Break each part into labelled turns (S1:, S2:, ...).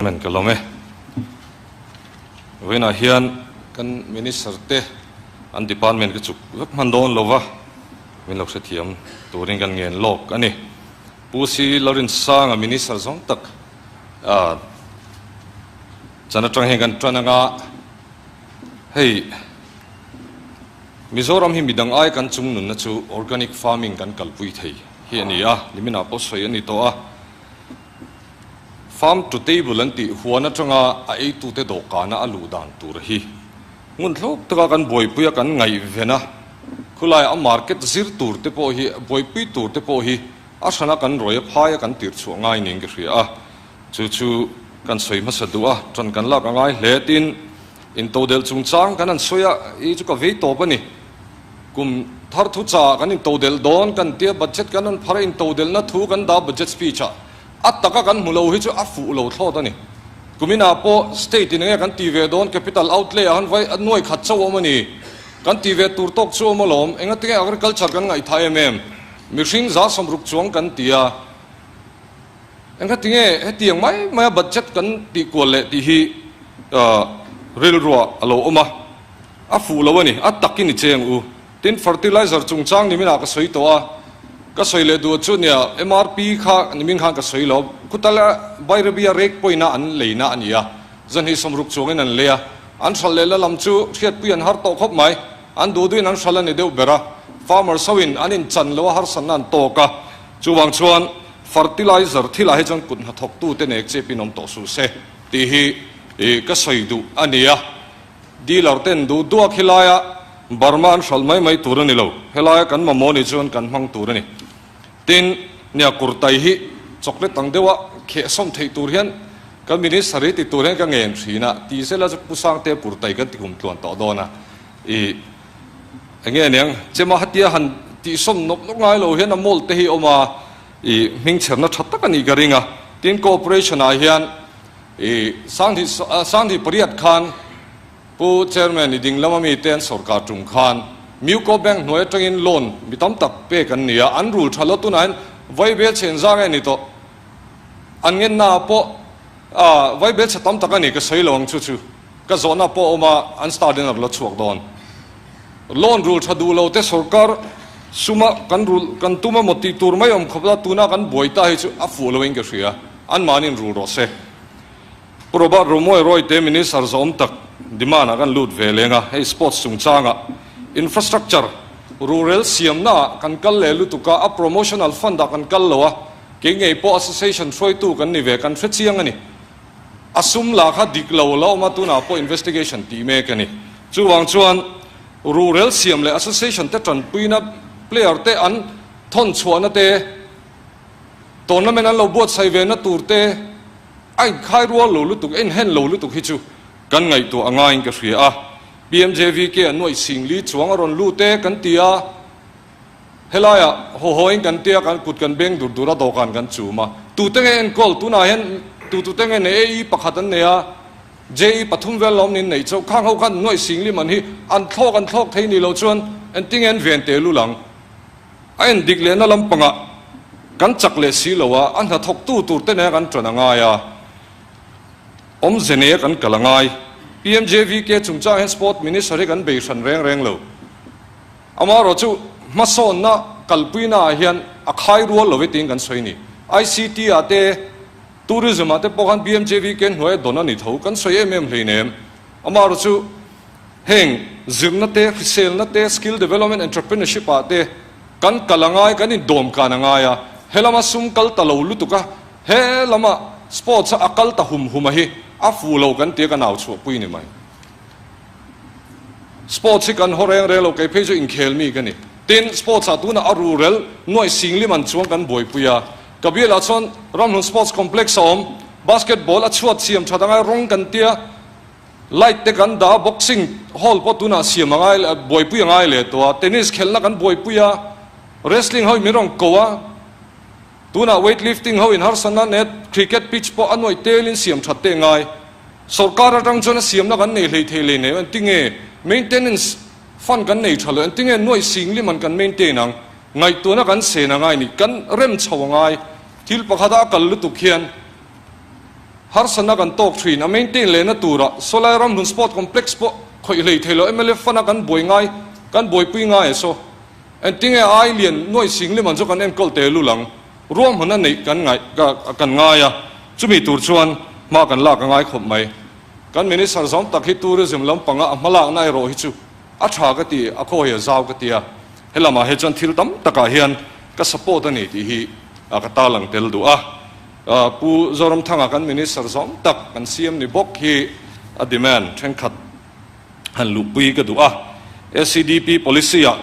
S1: Amen ka lawm e. Vawiinah hian kan Minister te an department ka chuk vek hman dawn lo va, min lo hrethiam turin kan ngen lawk a ni. Pu Si Lalrinsanga Minister zawng tak chan atang hian kan tan anga hei Mizoram hi midang ai kan chung nunna chu organic farming kan kalpui thei hi a ni a, niminah pawh sawi a ni tawh a. Farm to table an tih huan atanga a eitute dawhkana a luh dan tur hi ngun thluk taka kan buaipui a kan ngaihven a, khulai a market zir tur te pawh hi buaipui tur te pawh hi a hrana kan rawih a phai a kan tirh chhuah ngai niin ka hria a, chu chu kan sawi hmasa duh a, ṭan kan lak a ngai hle tin intodelh chungchang kan han sawi a, i chu ka vei tawp a ni. Kum thar thu chaah kan intodelh dawn kan tia budget kan rawn phar a, intodelhna thu kan dah budget speech ah a taka kan hmu lo hi chu a fuh lo thlawt a ni. Kuminah pawh state in enge kan ti ve dawn capital outlay ah khan vai nuai khat chauh awm a ni. Kan ti ve tur tawk chu awm alawm, engatinge agriculture kan ngaihthah em em, mihring 160 chuang kan ti a, engatinge hetiang mai mai a budget kan tih kual leh tih hi rilruah a lo awm a. A fuh lo a ni, a takin i cheng u. Tin, fertilizer chungchang niminah ka sawi tawh a, ka sawi leh duh chu nia, MRP kha nimin khan ka sawi lo, khutala Bairabia rek pawina an leina a ni a, zahnih 60 chuangin an lei a, an hralh lehna lam chu hriatpui an har tawh khawp mai, an duh duhin an hralh a ni deuh ber a, farmers hoin an inchan lo a harsatna an tawk a, chuvang chuan fertilizer thilah hi chuan kut hnathawktute nek chepin awm tawh suh se tih hi ka sawi duh a ni a. Dealer ten duh duak helaia Burma an hralh mai mai tur a ni lo, helaia kan mamawh nih chuan kan hmang tur a ni. Tin, nia kurtai hi chocolate ang deuha kheh sawm theih tur hian kan minister hi ti tur hian ka ngen thin a, ti zela chu Pu Sangtea kurtai kan ti kum tluan tawh dawn a, i enge aniang chema hatia han tih sawm nawk nawk ngai lo hian a mold te hi a awm a, i hmingchherna tha tak a nih ka ring a. Tin, cooperation ah hian I Sanghi pariat khan Pu Chairman i ding lama mite an sawrkar tum khan Muco Bank hnuai atangin loan mi tam tak pek an ni a, an rul tha lo tunah hian Vaibel chhen zang e ni tawh. An ngenna ah pawh Vaibel chhe tam tak a ni ka sawi lo ang chu chu ka zawhna pawh a awm a, an star dinner la chhuak dawn. Loan rul tha duh lo te sawrkar suma kan rul kan tum emaw tih tur mai awm khawp la tuna kan buai ta hi chu a fuh lo in ka hria. Anmahniin rul rawh se. Pu Robert Romoy Royte Minister zawm tak demand ah kan lut ve leng a, hei sports chungchangah infrastructure ruhrel siamna ah kan kal leh lutuk a, a promotional fund ah kan kal lo a, kei ngei pawh association hruaitu kan ni ve, kan hre chiang a ni. A sum lah kha dik lo la awm a, tunah pawh investigation tih mek a ni. Chuvang chuan ruhrel siam leh association te tanpuina player te an thawn chhuahna te, Tournament an lo buatsaih ve na tur te a inkhai rual lo lutuk, a inhen lo lutuk hi chu kan ngaihtuah a ngaiin ka hria a. PMJVK a nuaih sing li chuang a rawn lut e kan ti a, helaiah haw hawiin kan tia kan kut kan beng dur dur a dawhkan kan chum a. Tute nge enkawl? Tunah hian tutute nge nei? AE pakhat an nei a, JE pathum vel lawm niin neih chauh. Khang ho khan nuaih sing li man hi an thlawk an thlawk thei ni lo chuan engtinge an ven tel ul ang? A en dik lehna lampangah kan chak leh si lo a, a hnathawktu tur te nen kan ṭan a ngai a, awmze neia kan kal a ngai. PMJVK chungchang hian Sport Minister hi kan bei hran reng reng lo. Amaherawh chu hmasawnna kalpuina ah hian a khai rual lo e tiin kan sawi a ni. ICT ah te, Tourism ah te pawh khan PMJVK hnuaia dawn a ni tho, kan sawi em em hleinem. Amaherawh chu Heng zirna te, hriselna te, skill development, entrepreneurship ah te kan kal a ngai, kan indawm kan a ngai a, he lama sum kal ta lo lutuk a, he lama sports a a kal ta hum hum a hi a fuh lo kan tia kan au chhuahpui ni mai. Sports hi kan haw reng reng lo, kei phei chu inkhel mi ka ni. Tin, sports ah tunah a ruhrel nuaih singlim an chuang kan buaipui a, ka bialah chuan Ramhlun Sports Complex a awm, basketball a chhuat siam that a ngai rawng kan tia, Light te kan dah a, boxing hall pawh tunah siam a ngai leh, buaipui a ngai leh tawh a, tennis khelhna kan buaipui a, wrestling ho in min rawn ko a, tunah weight lifting ho in harsatna net, cricket pitch pawh a nuaih telin siam that te a ngai. Sorkar atang chuan a siamna kan nei hlei thei leh nei engtinge maintenance fund kan nei tha lo, engtinge nuaih singlim an kan maintain ang, ngaihtuahna kan sen a ngai ni, kan rem chho a ngai, thil pakhata a kal lutuk hian. Harsatna kan tawk thin, a maintain lehna turah sawlai ramhlun sport complex pawh khawih hlei thei lo mla fund a kan buai ngai, kan buaipui ngai a saw. Engtinge ai lian nuai singlim an chu kan enkawl te lul ang. Ruahmanna neih kan ngaih kan ngai a, chumi tur chuan hma kan lak a ngai khawp mai. Kan Minister zawng tak hi tourism lampanga a hmalakna erawh hi chu a tha ka ti, a khaw hi a zau ka ti a, helamah hi chuan thil tam takah hian ka support a ni tih hi ka tarlang tel duh a. Pu Zoramthanga kan Minister zawng tak kan siam ni bawk hi a demand thenkhat han luhpui ka duh a. SEDP policy ah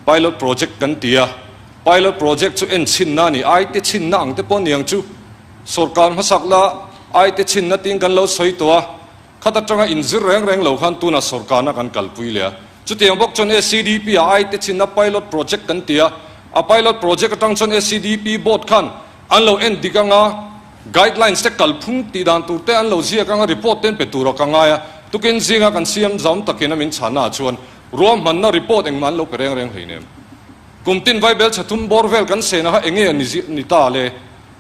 S1: pilot project kan ti a, pilot project chu en chhinna a ni, ai te chhinna ang te pawh niang chu sorkar hmasak la ai te chhinna tiin kan lo sawi tawh a, khat atanga inzir reng reng lo khan tunah sorkarna kan kalpui leh a. Chutiang bawk chuan SEDP ah ai te chhinna pilot project kan ti a, a pilot project atang chuan SEDP board khan An lo en dik anga, guidelines te kalphung tih dan tur te an lo ziak anga report te an pe tur a ka ngai a, tukin zinga kan siam zam takin a min chhanna ah chuan ruahmanna report engmah an lo pe reng reng hleinem. Kum tin Vaibel chhathum bawr vel kan sena kha enge a ni ni ta le?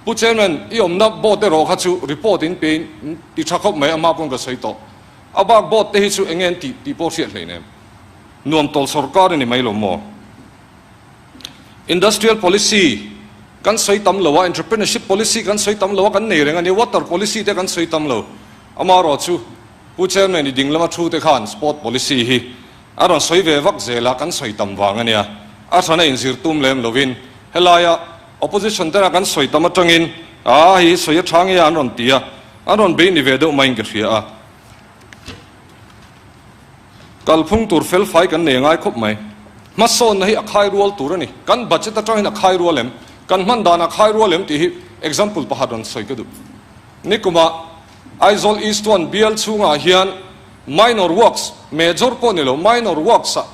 S1: Pu Chairman, i awmna board erawh kha chu report in pe in ti tha khawp mai, amah pawn ka sawi tawh. A bak board te hi chu enge an tih tih pawh hriat hleinem. Nuam tawl sorkar a ni mai lo maw? Industrial policy kan sawi tam lo a, entrepreneurship policy kan sawi tam lo a, kan nei reng a ni, water policy te kan sawi tam lo. Amaherawhchu, Pu Chairman i ding lama thu te khan sport policy hi a rawn sawi ve vak zel a, kan sawi tam vang a nia. A hrana inzir tum lem lovin helaia opposition tena kan sawi tam atangin aa hei hi sawi a tha nge a an rawn ti a, an rawn bei ni ve deuh maiin ka hria a. Kalphung tur felfai kan nei ngai khawp mai. Hmasawnna hi a khai rual tur a ni. Kan budget atangin a khai rual em? Kan hman dan a khai rual em tih hi example pakhat rawn sawi ka duh. Nikumah Aizawl East One bial chhungah hian minor works, major pawh ni lo, minor works ah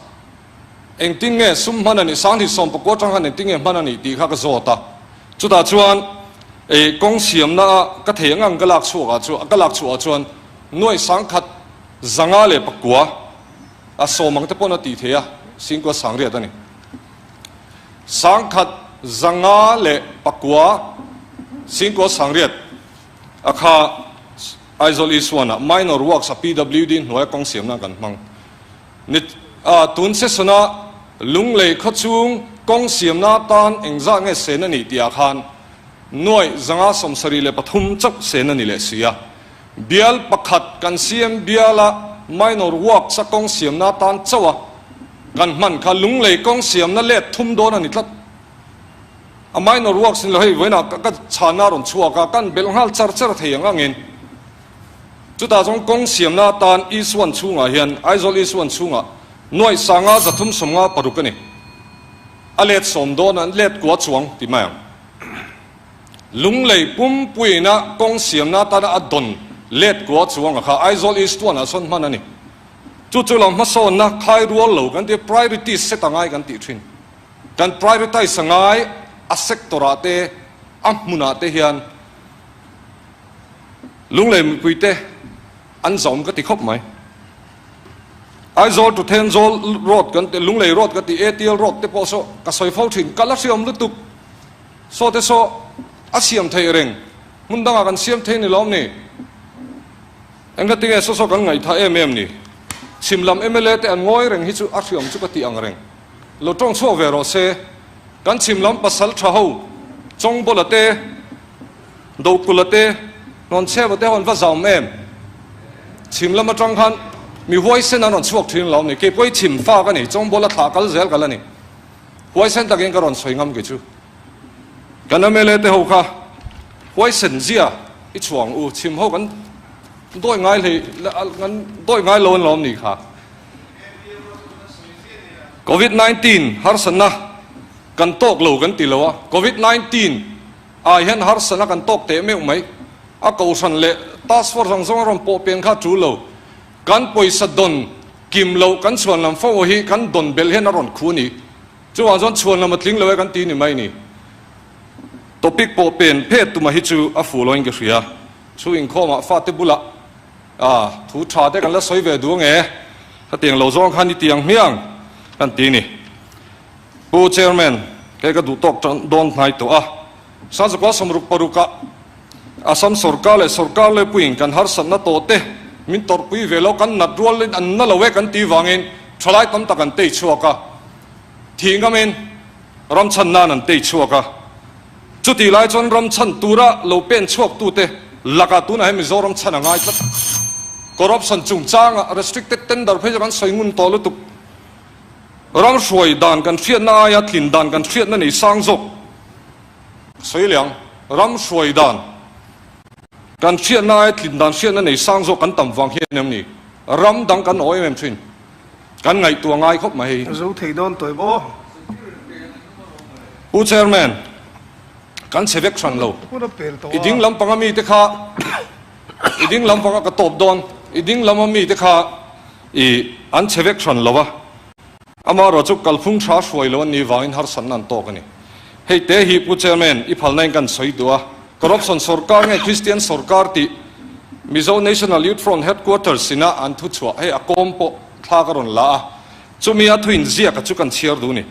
S1: engtin nge sum hman a nih, Sanghnih sawmpakua atang khan engtin nge hman a nih tih kha ka zawt a. Chutah chuan kawng siamna a ka thei ang ang ka lak chhuak ah chuan ka lak chhuah ah chuan nuaih sangkhat 509 a sawm ang te pawn a tih theih a, singkua sangriat a ni. 1000 509 singkua sangriat a kha Aizawl East One ah minor works a PWD hnuaia kawng siam nan kan hmang. Ni a tun session a Lunglei khawchhung kawng siamna atan engzah nge sen a nih tih ah khan nuaih 573 chauh sen a ni leh si a. Bial pakhat kan siam biala minor works a kawng siamna atan chauh a kan hman kha Lunglei kawng siamna let thum dawn a ni tlat. A minor works ni lo hei vawiinah ka chhanna a rawn chhuak a, kan belh nghal char char thei ang angin. Chutah chuan kawng siamna atan East One chhungah hian Aizawl East One chhungah nuaih sanga 356 a ni. A let sawm dawn a, let kua chuang ti mai ang. Lunglei pumpuiina kawng siamna atana a dawn let kua chuang a kha Aizawl East One ah sawn hman a ni. Chu chu lo hmasawnna khai rual lo kan ti a, priorities set a ngai kan tih thin. Kan prioritize a ngai a sector ah te a hmun ah te hian Lunglei mipui te an zawm ka ti khawp mai. Aizawl to Thenzawl road kan ti, Lunglei road kan ti, ATL road te pawh saw ka sawi fo thin, kal a hriawm lutuk. Saw te saw a siam theih reng, hmun dangah kan siam thei ni lawm ni? Engka tinge saw saw kan ngaihthah em em ni? Chhim lam mla te an ngawi reng hi chu a hriawm chu ka tih ang reng. Lo tawng chhuak ve rawh se. Kan chhim lam pasal tha ho, Chawngbawla te, Dohkula te, Hnawnchheva te ho an va zam em? Chhim lam atang khan mi huaisen an rawn chhuak thin lawm ni? Keipawh hi chhim fa ka ni, Chawngbawla thlah kal zel ka la ni. Huaisen takin ka rawn sawi ngam kei chu. Kan mla te ho kha huaisen zia i chhuang u, chhim ho kan dawi ngai hlei kan dawi ngai lo an lawm ni kha. Covid 19 harsatna kan tawk lo kan ti lo a, Covid 19 ah hian harsatna kan tawk teh meuh mai. A kohhran leh task force ang zawng a rawn pawh pen kha tul lo. Kan pawisa dawn Kim loh kan chhuan lam fo hi kan dawn belh hian a rawn khu a ni. Chuvang chuan chhuan lam a tling lo e kan ti ni mai ni. Topic pawh pen phet tuma hi chu a fuh loin ka hria. Chu inkhawmah fate bulah ah thu tha te kan la sawi ve duh ange. Hetiang lo zawng khan i ti ang hmiang kan ti ni. Pu Chairman, kei ka duh tawk tan dawn hnai tawh a. Sazakua 66 ah. Assam sorkar leh sorkar lepuiin kan harsatna tawh te min tawrhpui ve lo, kan nat rualin an na lo e kan tih vangin thalai tam tak an tei chhuak a, thih ngamin ram chhan nan an tei chhuak a. Chutih lai chuan ram chhan tura lo pen chhuak tute lakah tunah hian Mizoram chhan a ngai tlat. Corruption chungchanga restricted tender phei chu kan sawi ngun tawh lutuk. Ram hruai dan kan hriatna aia tlin dan kan hriatna nei sang zawk. Sawi leh ang, ram hruai dan kan hriatna aia tlin dan hriatna nei sang zawk kan tam vang hian em ni? Ram dang kan aw em em thin. Kan ngaihtuah ngai khawp mai hei.
S2: Zo thei dawn tawih bawk.
S1: Pu Chairman, kan chhe vek hran lo. I ding lampanga mite kha, i ding lampanga ka tawp dawn, i ding lama mite kha i an chhe vek hran lo a. Amaherawh chu kalphung tha hruai lo an nih vangin harsatna an tawk a ni. Hei te hi Pu Chairman, i phalna in kan sawi duh a, Corruption sorkar nge Christian sorkar tih Mizo National Youth Front Headquarters ina an thu chhuah hei a kawm pawh thla ka rawn la a, chumi a thuin ziak a chu kan chhiar duh ni.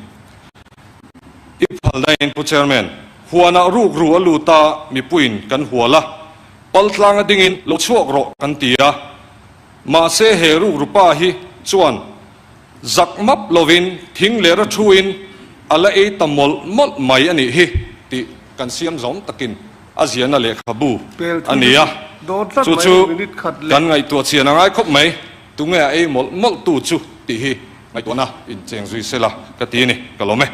S1: I phalna in Pu Chairman, huanah rukru a lut a mipuiin kan hual a, paltlang a dingin lo chhuak rawh kan ti a, mahse he rukru pa hi chuan Zak map lovin thing leh ra thuin a la ei ta mawlh mawlh mai a nih hi tih kan siam zawm takin a ziahna lehkhabu a ni a, chu chu kan ngaihtuah chian a ngai khawp mai, tunge a ei mawlh mawlh tu chu tih hi ngaihtuahna incheng zui sela ka ti a ni, ka lawm e.